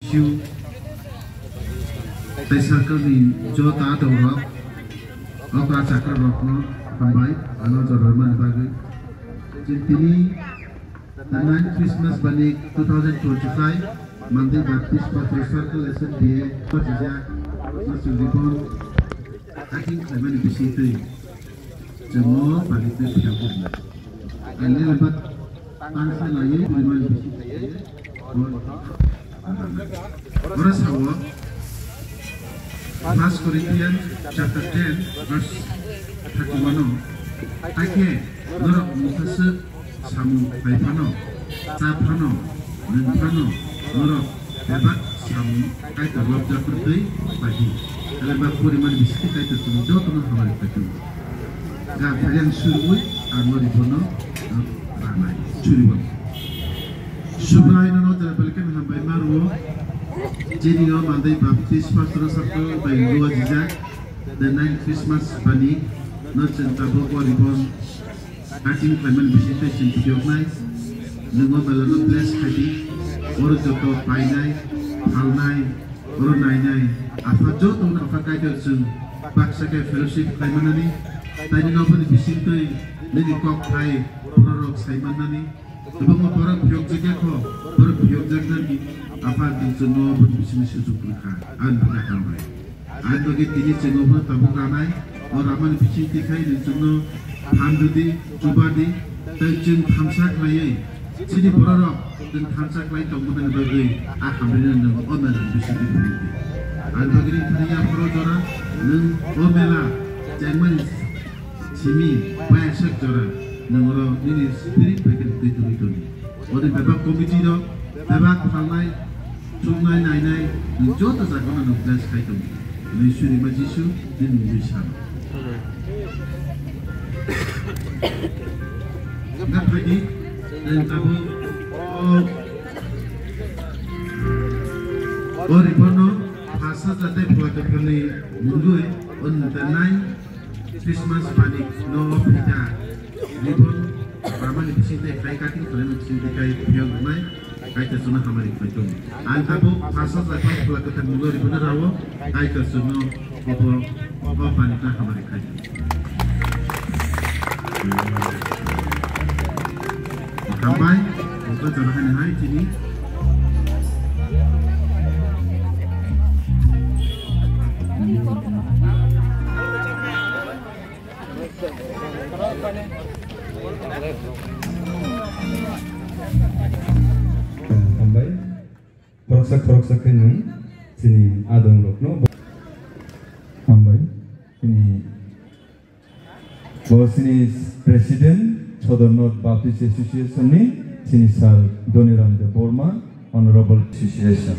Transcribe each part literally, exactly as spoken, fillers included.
Shu tei circle ni joto adongrok, okra chakrarokno hambai, ano jora rwmani bagwi. Chwng tini the ninth Christmas bani two thousand twenty-five Mandai Baptist Pastor Circle S N B A pajijak, no chwng ribbon cutting khlaimani bisingtwi chwng o bani twi phiyok wngnai. Ang le lebat tangsa laiwi rimani bisingtwi oro sao, First Corinthians chapter ten verse thirty-one o, hakhe norok mungsa swk samung khai phano, cha phano, nwng phano, norok bebak samung Kaitor lobjak rwtwi bai di. Eleba porimani bisingtwi Kaitor chwng jotono hamari khlaitwi. Ga phariang suriwi ang no ribono, ah, ranai suribo. Subraino no jora belai kheno hambai ma rwo. Chini o Mandai Baptist Pastor Circle bai luajijak the nine Christmas bani no chwng tabuk o ribbon cutting khlaimani bisingtwi chwng phiyoknai. Nwng o mela no bless khai di. Oro joto painai, phalnai, oro nainai. Apha joto no Apha Kaitor chwng baksa khe fellowship khlai manani. Tei nini oboni bisingtwi nini kok thai bororok sai manani. Kwbangma borok phiyokjakya kho, borok phiyokjaknani Apha nwng chwngno bini bisingni sujuk rwkha, ani bagwi hambai. Ani bagwi tini chwng obo tabuk ranai, o ramani bising tikhai nwng chwngno phan rwdi, chuba di, tei chwng thansa khlaiwi chini bororok chwng thansa khlai tongmani bagwi a hamrino nwng o mela bisingtwi phunukdi. Ani bagwi thani yaphoro jora nwng o mela chengmani simi bai aswk jora nwng oro nini spirit bai khe twi tongwi tongdi. Oro bebak committee rok, bebak phalnai, chuknai, nainai, nwng joto jagano nwng bless khai tongdi. Nwng surima Jisu, nini mungwi sano. Nwng phaidi, nwng tabuk o, o ribono phasa jate phulatwi philni mungwi, o nwng tanai, Christmas bani no phita ribbon ramani bisingtwi khai cutting khlaimani bisingtwi khai phiyok rwnai Kaitor chwngno hamari khlai tongo. Ang tabuk phasa jaiphang Phola Kwthar mungwi ribono rao Kaitor chwngno obo o bani no hamari khlai tongo. Hambai, obo jora hani hai chini. Hambai. Khoroksa khoroksa khe nwng chini adong rokno bo-, hambai. Chini bo chini President Sodor North Baptist Association ni chini Sir Doniram Debbarma, Honorable Association.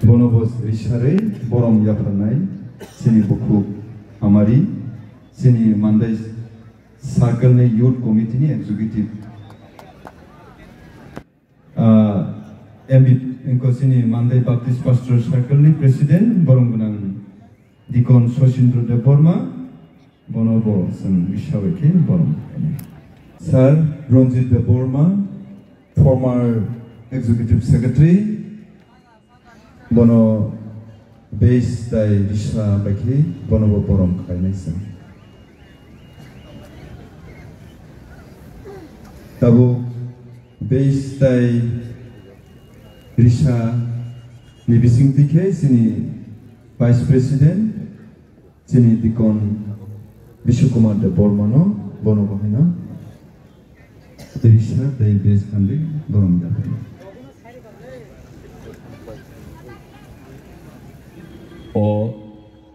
Bono bo risarwi borom yapharnai chini bukhuk hamari, chini Mandai Circle ni Youth Committee ni Executive. Ah, M B, wngkha chini Mandai Baptist Pastor Circle ni President, borom gwnang Deacon Sosindra Debbarma, bono bo chwng bisa bai khe borom khainai. Sir Ranjit Debbarma, former Executive Secretary, bono base tai risa bai khe bono bo borom khainai chwng. Tabuk base tai risa ni bisingtwi khe chini Vice President, chini Deacon Bishu Kumar Debbarma no bono bo haino risa tei base khandwi borom yapharnai. O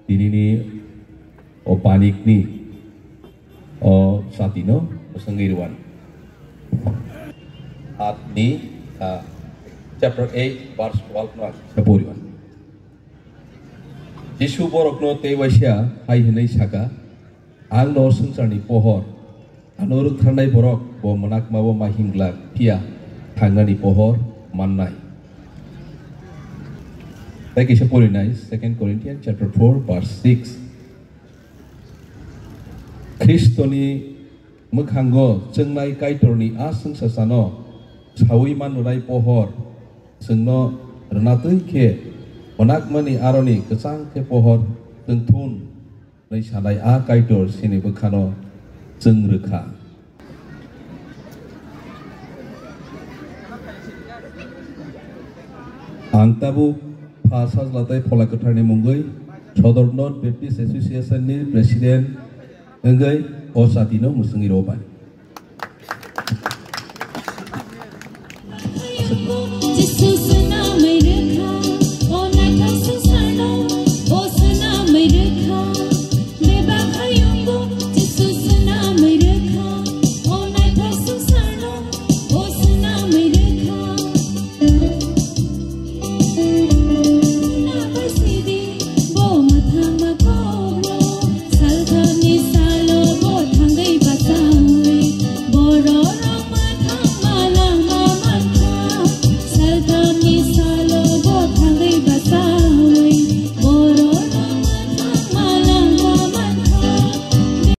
tinini o panikni o satino bwswngwi rwan. Atni, ah, chapter eight, verse twelve no ang kisa poriwan. Jisu borokno tei waisa hai hwnwi saka, "Ang no swngcharni pohor, ano rwktharnai borok bo mwnakmao ma himglak, phiya thangnani pohor mannai." Tei kisa porinai, Second Corinthians chapter four, verse six. Khristoni mwkhango chwngnai Kaitorni a swngchasano saui manrwnai pohor chwngno rwna twi khe phnakmani aroni kwchang khe pohor tongthun hwnwi sanai a Kaitor chini bwkhano chwng rwkha. Ang tabuk Pha Sajla tei Phola Kwtharni mungwi Sodor North Baptist Association ni President wngwi o chatino mwswngwi rw bai.